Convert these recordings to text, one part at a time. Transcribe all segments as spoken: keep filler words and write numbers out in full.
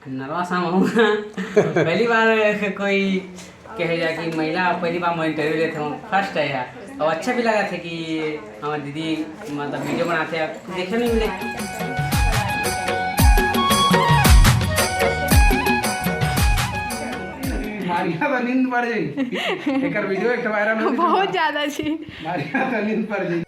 Nervous हम हूँ। पहली बार कोई कहे जा कि महिला, पहली बार मैं इंटरव्यू लेते हूँ, फर्स्ट है यार। और अच्छा भी लगा था कि हमारी दीदी मतलब वीडियो बनाते हैं, देखे नहीं मिले। मारिया तो नींद पड़ जाई। एकर वीडियो एक ठो वायरल हो गई। बहुत ज्यादा जी। मारिया तो नींद पड़ जाई।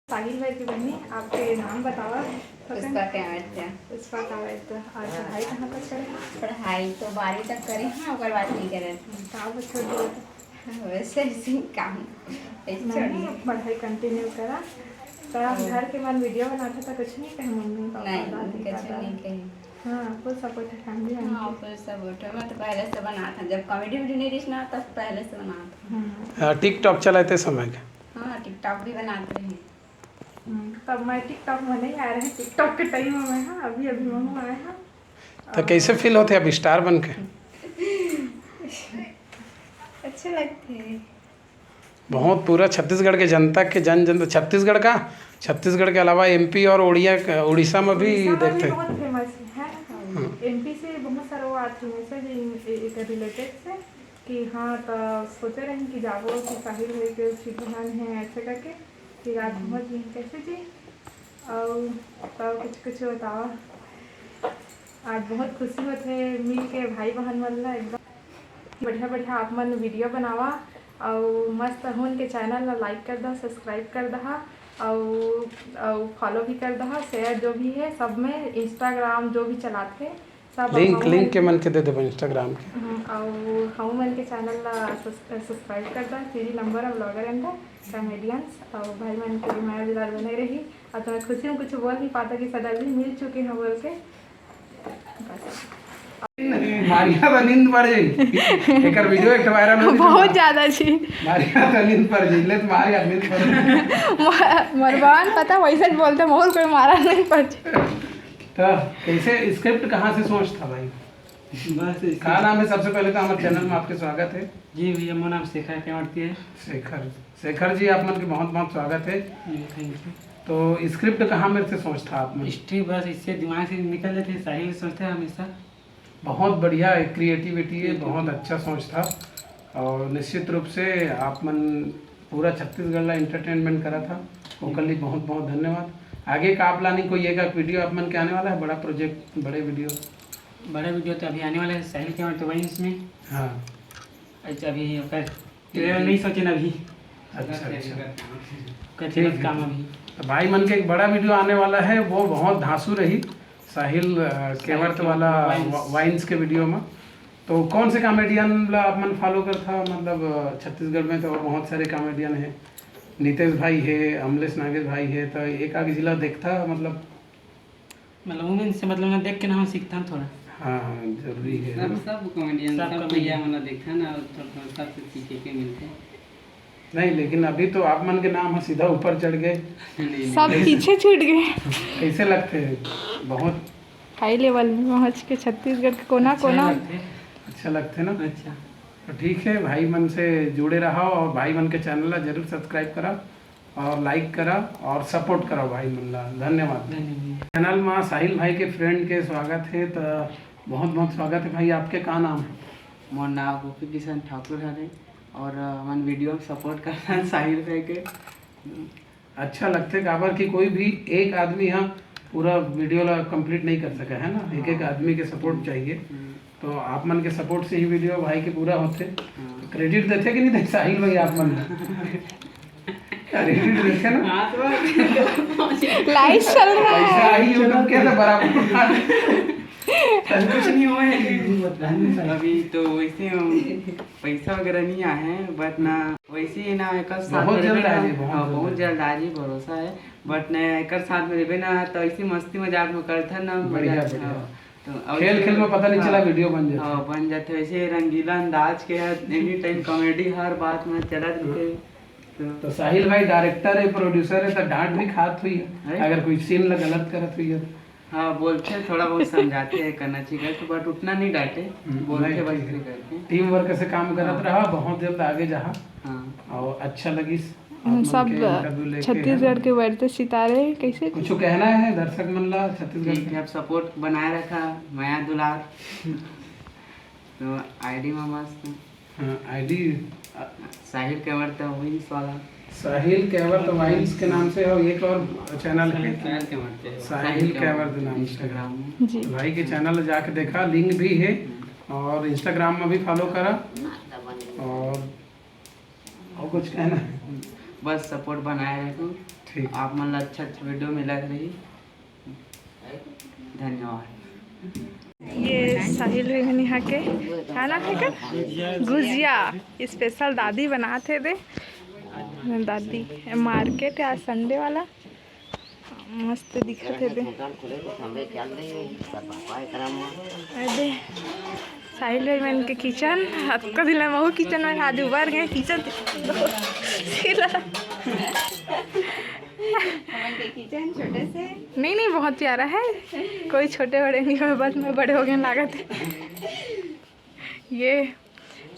साहिल भाई की बहनी, आपके नाम बतावा। पुष्पा कामत। पुष्पा कामत। और पढ़ाई कहाँ तक करे? पढ़ाई तो बारहवीं तक करे हैं, ओकर बाद नहीं करे। का बस छोड़ दिया? वैसे ऐसे ही काम, ऐसे नहीं, छोड़ दिया। पढ़ाई कंटिन्यू करा। तो घर के मन वीडियो बनाता था, कुछ नहीं कहे मम्मी पापा, नहीं, दादी, कुछ दादा? नहीं कहे। हाँ, फुल सपोर्ट है फैमिली में। हाँ, फुल सपोर्ट है। मैं तो पहले से बनाता, जब कॉमेडी वीडियो नहीं रिलीज ना, तब पहले से बनाता। हम्म। हाँ, टिकटॉक चलाते समय के। हाँ, टिकटॉक भी बनाते हैं। हम्म, तब मैं टिकटॉक में नहीं आ रहे, टिकटॉक के टाइम में, हाँ, अभी अभी वहाँ आए हैं। तो कैसे फील होते अब स्टार बन के? अच्छे लगते हैं। बहुत पूरा छत्तीसगढ़ के जनता के, जन जन छत्तीसगढ़ का, छत्तीसगढ़ के अलावा एमपी और उड़िया, उड़ीसा में भी उड़ीसा में देखते भी हैं। बहुत फेमस है। हाँ। एमपी से बहुत सारा वो आते हैं sir, in-, A-, acre related से कि हाँ, तो सोचे रहे कि जाबो कि साहिल भाई के उचित बहन है ऐसे करके, फिर आज पहुँच गए। कैसे जी? और तो कुछ कुछ बताओ। आज बहुत खुशी होत हे मिल के भाई बहन मन ला एकदम। बढ़िया बढ़िया आप मन वीडियो बनावा, अउ मस्त हुन के चैनल ला लाइक कर दहा, सब्सक्राइब कर दहा, अउ अउ फॉलो भी कर दहा। शेयर जो भी है सब में, इंस्टाग्राम जो भी चलाथे सब लिंक, लिंक के मन के दे देबो इंस्टाग्राम के। हम्म, अउ हमू मन के चैनल ला सब्स-, सब्सक्राइब कर दहा, सीरी लंबर अउ ब्लॉगर एंड कॉमेडियंस, अउ भाई मन के मया दुलार बने रही। अउ तुम्हें खुशी में कुछ बोल नहीं पाता कि सडनली मिल चुके हैं बोल के। मारिया तो नींद पड़ जाई। एकर वीडियो एक ठो वायरल हो गई। बहुत ज्यादा जी। मारिया तो नींद पड़ जाई। ले तो मारिया नींद पड़ जाई। म-, मोर भगवान पता वैसे बोलते, मोर कोई मारा नहीं पड़ जाए। तो कैसे स्क्रिप्ट कहाँ से सोच था भाई? बस ऐसे। का नाम है? सबसे पहले तो हमारे चैनल में आपके स्वागत है। जी भैया, मोर नाम शेखर केवड़ती है। शेखर, शेखर जी, आप मन के बहुत बहुत स्वागत है। जी, थैंक यू। तो स्क्रिप्ट कहाँ मेरे से सोच था आप मन? स्क्रिप्ट बस इससे दिमाग से निकल लेते हैं, साहिल सोचते हैं हमेशा। बहुत बढ़िया एक क्रिएटिविटी है, बहुत अच्छा सोच था। और निश्चित रूप से आप मन पूरा छत्तीसगढ़ ला एंटरटेनमेंट करा था, ओकर लिए बहुत बहुत धन्यवाद। आगे का प्लानिंग, कोई एक वीडियो आप मन के आने वाला है, बड़ा प्रोजेक्ट, बड़े वीडियो? बड़े वीडियो तो अभी आने वाले हैं, साहिल केवड़ती वाइन्स में। हाँ। अच्छा, अभी ओकर ट्रेलर नहीं सोचे ना अभी। अच्छा, अच्छा। ओकर ठीक चलत है। काम अभी। तो भाई मन के एक बड़ा वीडियो आने वाला है, वो बहुत धांसू रही। साहिल, अ, साहिल केवड़ती केवड़ती वाला वाइन्स। वा-, वाइन्स के वीडियो में। तो कौन से कॉमेडियन ला आप मन फॉलो करथा? मतलब, अ, छत्तीसगढ़ में तो बहुत सारे कॉमेडियन हैं, नितेश भाई है, अमलेश नागेश भाई है, तो एक आध जिला देखथा, मतलब? मतलब, उमेन से, मतलब, मैं देख के ना हम सीखथन थोड़ा। हाँ, हाँ, जरूरी है। सब, सब कॉमेडियन, सब सब कॉमेडियन। भैया मन ला देखथन ना, थोड़ा, थोड़ा सबसे सीखे के मिलथे। नहीं, लेकिन अभी तो आप मन के नाम ह सीधा ऊपर चढ़ गए। नहीं, नहीं। सब पीछे छूट गए। कैसे लगथे? बहुत हाई लेवल में पहुँच के छत्तीसगढ़ के कोना अच्छा कोना। लगथे। अच्छा लगथे ना? अच्छा। तो ठीक है, भाई मन से जुड़े रहा और भाई मन के चैनल ला जरूर सब्सक्राइब करा और लाइक करा और सपोर्ट करा भाई मन ला। धन्यवाद। धन्यवाद। चैनल में साहिल भाई के फ्रेंड के स्वागत है, तो बहुत बहुत स्वागत है भाई। आपके का नाम है? मोर नाम गोपी किशन ठाकुर हरे और, अ, हमन वीडियो में सपोर्ट करथन साहिल भाई के। अच्छा लगथे, काबर कि कोई भी एक आदमी ह पूरा वीडियो ला कंप्लीट नहीं कर सके, है ना? एक एक हाँ। आदमी के सपोर्ट चाहिए। हम्म। तो आप मन के सपोर्ट से ही वीडियो भाई के पूरा होथे। हाँ। तो क्रेडिट देथे कि नहीं देथे साहिल भाई आप मन ला? क्रेडिट देथे ना? हाँ, तो लाइव चल रहा पैसा है। आही YouTube के तो बराबर। कुछ नहीं हुआ है। अभी तो वैसे हम पैसा वगैरह नहीं आए हैं, but ना वैसे ही ना, एकर साथ बहुत में रहबे जल्द ना, आ जाई, बहुत हाँ, जल्द बहुत आ जाई। जल्द आ जाई, भरोसा है। But ना, एकर साथ में रहबे ना, तो ऐसी मस्ती मजाक में करथन ना, बढ़िया, मजाक, बढ़िया। हाँ। तो और खेल, खेल में पता नहीं हाँ। चला, वीडियो बन जाथे। हाँ, बन जाथे। वैसे रंगीला अंदाज के है, एनी टाइम कॉमेडी हर बात में चलत रहथे। तो तो साहिल भाई डायरेक्टर है, प्रोड्यूसर है, तो डांट भी खात हुई है, है? अगर कोई सीन ला गलत करत हुई है तो। हाँ, बोलथे, थोड़ा बहुत समझाथे, करना चाहिए करके, but उतना नहीं डांटे, हम्म, बोलथे नहीं, बस ठीक है। ये करके। टीम वर्क से काम करत हाँ। रहा, बहुत जल्द आगे जाहा। हाँ। और अच्छा लगिस आप मन सब के इंटरव्यू लेके, है ना? छत्तीसगढ़ के बढ़ते सितारे कैसे? कुछ कहना है दर्शक मन ला छत्तीसगढ़ ठीक के? है, आप सपोर्ट बनाए रखा, मया दुलार। तो आईडी में मस्त। हाँ, आईडी। साहिल कंवर तो वाइन्स वाला। साहिल कंवर तो वाइन्स के नाम से हो, एक और चैनल है। साहिल कंवर के। साहिल कंवर के नाम से। इंस्टाग्राम में। जी। भाई के चैनल जाके देखा, लिंक भी है। हम्म। और इंस्टाग्राम में भी फॉलो करा। और, और कुछ कहना है? बस सपोर्ट बनाए रखो। ठीक। आप मन ला अच्छा अच्छा वीडियो मिलत रही। धन्यवाद। ये साहिल भी यहाँ के खाना है का? गुजिया स्पेशल दादी बनात हे दे। दादी, मार्केट है आज संडे वाला, मस्त दिखत हे दे। अरे साहिल भाई मन के किचन, अतका दिन ले महू किचन में, आज उबर गए किचन। हमन के किचन छोटे से। नहीं, नहीं, बहुत प्यारा है, कोई छोटे बड़े नहीं हो, बस मैं बड़े हो गए लागत है। ये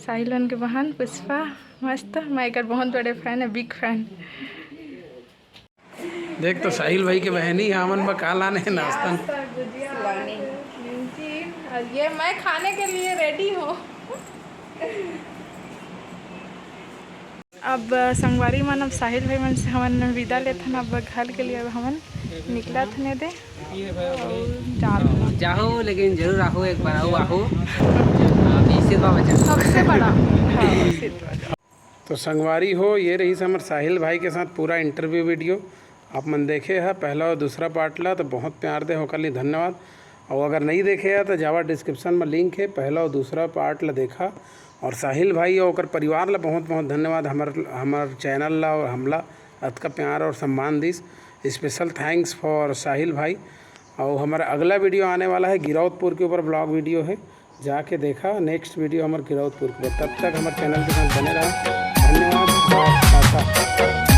साहिल मन के बहन पुष्पा, मस्त, मैं एकर बहुत बड़े फैन है, बिग फैन। देख तो साहिल भाई के बहनी हमन बर का लाने हे नाश्ता। गुजिया, निमकीन, और ये मैं खाने के लिए रेडी हूँ। अब संगवारी मन, अब साहिल भाई मन से हमन विदा लेथन, अब घर के लिए अब हमन निकलत हन एदे। अउ जात हन। जाहू, लेकिन जरूर आहू, एक बार आऊ, आहू। हाँ, बीस बार बचा। सबसे बड़ा। हाँ, बस इतना। तो संगवारी हो, ये रहिस हमर साहिल भाई के साथ पूरा इंटरव्यू वीडियो। आप मन देखे ह पहला और दूसरा पार्ट ला, तो बहुत प्यार दे, ओकर लिए धन्यवाद। और अगर नहीं देखे ह तो जावा, डिस्क्रिप्शन में लिंक है, पहला और दूसरा पार्ट ला देखा। और साहिल भाई और ओकर परिवार ला बहुत बहुत धन्यवाद, हमर हमर चैनल ला और हमला अतका प्यार और सम्मान दिस। स्पेशल थैंक्स फॉर साहिल भाई। और हमारा अगला वीडियो आने वाला है, गिरौदपुर के ऊपर ब्लॉग वीडियो है, जाके देखा। नेक्स्ट वीडियो हमर गिरौदपुर के ऊपर। तब तक हमर चैनल के साथ बने रहा। धन्यवाद और टाटा।